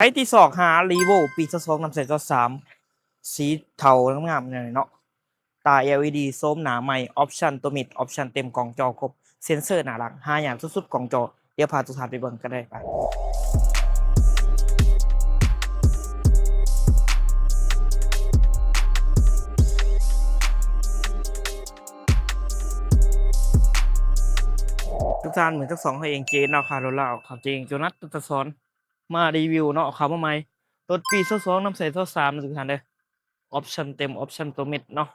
ໃຜທີ່ຊອກຫາ Revo ປີຊາວສອງ ນຳໃຊ້ຊາວສາມ ສີເທົາງາມໆແນວນີ້ເນາະ ຕາ ແອລອີດີ ໂສມໜ້າໃໝ່ ອອບຊັນໂຕມິດ ອອບຊັນເຕັມ ກ້ອງຈໍຄົບ ເຊັນເຊີໜ້າຫຼັງ ຫາຍາກສຸດໆ ກ້ອງຈໍ ດຽວພາທຸກທ່ານໄປເບິ່ງກັນເລີຍ ໄປ. ທຸກທ່ານ ມື້ທັງສອງເຮົາເອງ ເຈເນາະ ຄາໂຣລາວ ເຂົາເຈເອງ ໂຈນັດ ຕັດຕະສອນ ມາຣີວິວເນາະ ເຂົ້າມາໃໝ່ ລົດປີຊາວສອງ ນຳໃຊ້ຊາວສາມ ເດີທຸກທ່ານເດີ ອອບຊັນເຕັມ ອອບຊັນໂຕມິດເນາະ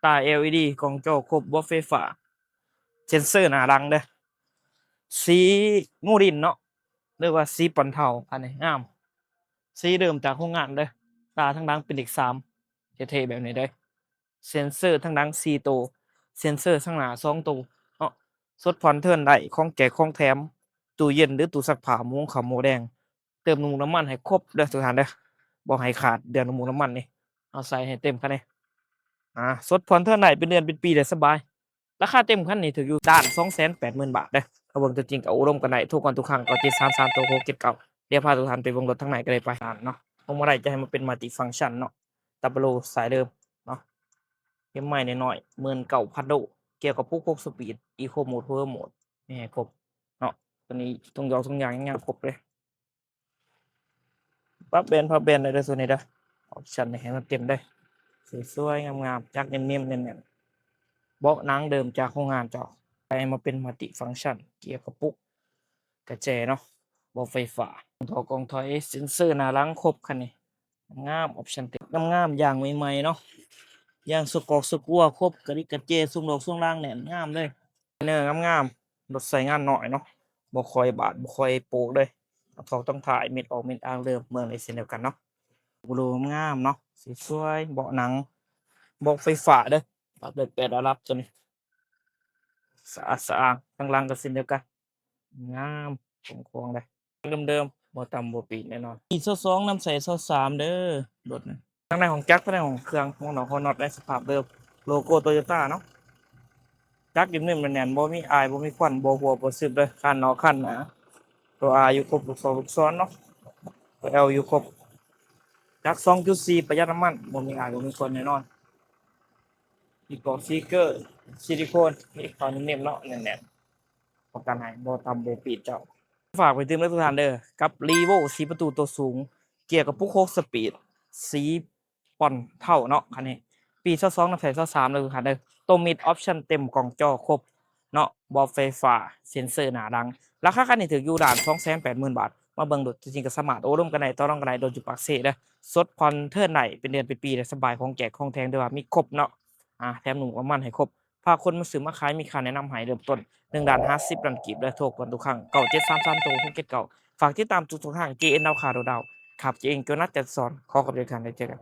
ຕາ ແອລອີດີ ກ້ອງຈໍຄົບ ບອກໄຟຟ້າ ເຊັນເຊີໜ້າຫຼັງເດີ ສີມູລິນເນາະ ຫຼືວ່າສີປ່ອນເທົາ ອັນນີ້ງາມ ສີເລີ່ມຈາກໂຮງງານເດີ ຕາທາງຫຼັງເປັນເລກສາມ ເທ່ໆແບບນີ້ເດີ ເຊັນເຊີທາງຫຼັງສີ່ໂຕ ເຊັນເຊີທາງໜ້າສອງໂຕເນາະ ສົດຜ່ອນເທີນໄດ້ ຂອງແຈກຂອງແຖມ ຕູ້ເຢັນ ຫຼື ຕູ້ຊັກຜ້າ ໝູເຂົ້າໝູແດງ ເຕີມນ້ຳມັນໃຫ້ຄົບເດີທຸກທ່ານເດີ ບໍ່ໃຫ້ຂາດເດືອນນ້ຳມັນນີ້ ເອົາໃສ່ໃຫ້ເຕັມຄັນນີ້ ອາ ສົດຜ່ອນເທີນໄດ້ເປັນເດືອນເປັນປີໄດ້ສະບາຍ. ລາຄາເຕັມຄັນນີ້ຖືກຢູ່ ລ້ານສອງແສນແປດໝື່ນບາດເດີ ຖ້າເບິ່ງຕົວຈິງກໍໂອ້ລົມກັນໄດ້ ໂທກ່ອນທຸກຄັ້ງ ເກົ້າເຈັດສາມສາມ ໂຕຫົກເຈັດເກົ້າ ດຽວພາທຸກທ່ານໄປເບິ່ງລົດທາງໃນກໍໄດ້ໄປ ເນາະ ເອົາມາໄດ້ຈະໃຫ້ມາເປັນມັນຕິຟັງຊັນເນາະ ຕັບເບິນໂລ ສາຍເດີມເນາະ ເຄມໄມ້ນ້ອຍໆ ໝື່ນເກົ້າພັນໂລ ກຽກະປຸກຫົກສະປີດ ອີໂຄໂໝດ ພາວເວີໂໝດ ມີໃຫ້ຄົບເນາະ ຕົວນີ້ທຸງຢອງທຸງຢາງຍັງຄົບເລີຍ ປັບແບນພັບແບນໄດ້ເດີ ໂຊນນີ້ເດີ ອອບຊັນນີ້ໃຫ້ມັນເຕັມເດີ ສວຍໆງາມໆ ຈັກເນັ່ມໆແໜ້ນໆ ເບາະໜັງເດີມຈາກໂຮງງານເຈົ້າ ໃສ່ມາເປັນມັນຕິຟັງຊັນ ກຽກະປຸກ ກະແຈເນາະ ບອກໄຟຟ້າ ກ້ອງທໍ່ ກ້ອງຖອຍ ເຊັນເຊີໜ້າຫຼັງຄົບຄັນນີ້ ງາມ ອອບຊັນເຕັມ ງາມໆ ຢາງໃໝ່ໆເນາະ ຢາງສະກອກສະກົວຄົບ ກະດິກກະແຈ ຊຸມດອກຊຸມລາງແໜ້ນ ງາມເລີຍ ເນີງາມໆ ລົດໃຊ້ງານໜ້ອຍເນາະ ບໍ່ຄ່ອຍບາດ ບໍ່ຄ່ອຍໂປກເລີຍ ທັງທ້ອງທັງທ້າຍ ເມັດອອກເມັດອ່າງເດີມ ເບິ່ງໄດ້ເຊັ່ນດຽວກັນເນາະ ໂອ້ໂຫຼ ງາມເນາະ ສວຍໆ ເບາະໜັງ ບອກໄຟຟ້າເດີ ປັບໄດ້ແປດອາດັບຕົວນີ້ ສະອາດສະອ້າງ ທາງຫຼັງກໍເຊັ່ນດຽວກັນ ງາມ ໂຄ້ງໆເລີຍ ເດີມໆ ບໍ່ຕຳບໍ່ປີດແນ່ນອນ ປີຊາວສອງ ນຳໃຊ້ຊາວສາມເດີ ລົດນີ້ ທາງໃນຫ້ອງຈັກ ທາງໃນຫ້ອງເຄື່ອງ ຫົວນອກຫົວນັອດໃນສະພາບເດີມ ໂລໂກ້ໂຕໂຍຕ້າເນາະ ຈັກເນັ່ມໆແໜ້ນໆ ບໍ່ມີອາຍ ບໍ່ມີຄວັນ ບໍ່ຮົ່ວບໍ່ຊຶບເລີຍ ຄານນອກຄານໜາ ຕົວອາຢູ່ຄົບ ລູກສອນລູກສອນເນາະ ຕົວແອວຢູ່ຄົບ ຈັກສອງຈຸດສີ່ ປະຢັດນ້ຳມັນ ບໍ່ມີອາຍ ບໍ່ມີຄວັນແນ່ນອນ ມີກອງສະຕິກເກີ ຊິລິໂຄນ ມີຄາວເນັ່ມໆເນາະ ແໜ້ນໆ ປະກັນໃຫ້ ບໍ່ຕຳບໍ່ປີດເຈົ້າ ຝາກໄປຕື່ມເດີທຸກທ່ານເດີ ກັບຣີໂວສີ່ປະຕູໂຕສູງ ກຽກະປຸກຫົກສະປີດ ສີປ່ອນເທົາເນາະ ຄັນນີ້ ປີຊາວສອງ ນຳໃຊ້ຊາວສາມເດີທຸກທ່ານເດີ ໂຕມິດ ອອບຊັນເຕັມ ກ້ອງຈໍຄົບເນາະ ບອກໄຟຟ້າ ເຊັນເຊີໜ້າຫຼັງ ລາຄາຄັນນີ້ຖືກຢູ່ ລ້ານສອງແສນແປດໝື່ນບາດ ມາເບິ່ງລົດຕົວຈິງກໍສາມາດໂອ້ລົມກັນໄດ້ ຕໍ່ລອງກັນໄດ້ ລົດຢູ່ປາກເຊເດີ ສົດຜ່ອນເທີນໄດ້ ເປັນເດືອນເປັນປີໄດ້ສະບາຍ ຂອງແຈກຂອງແຖມ ຖືວ່າມີຄົບເນາະ ອາ ແຖມໜຸ່ມອາມັນໃຫ້ຄົບ ພາຄົນມາຊື້ມາຂາຍ ມີຄ່າແນະນຳໃຫ້ເລີ່ມຕົ້ນ ໜຶ່ງລ້ານຫ້າສິບພັນກີບ ແລະ ໂທກ່ອນທຸກຄັ້ງ ເກົ້າເຈັດສາມສາມ ໂຕຫົກເຈັດເກົ້າ ຝາກຕິດຕາມທຸກໆທາງ ເຈເອັນ ດາວຄາໂດດາວ ຄັບ ເຈເອັນ ໂຈນັດ ຈັດສອນ ຂໍຂອບໃຈທຸກທ່ານ ເຈີກັນ.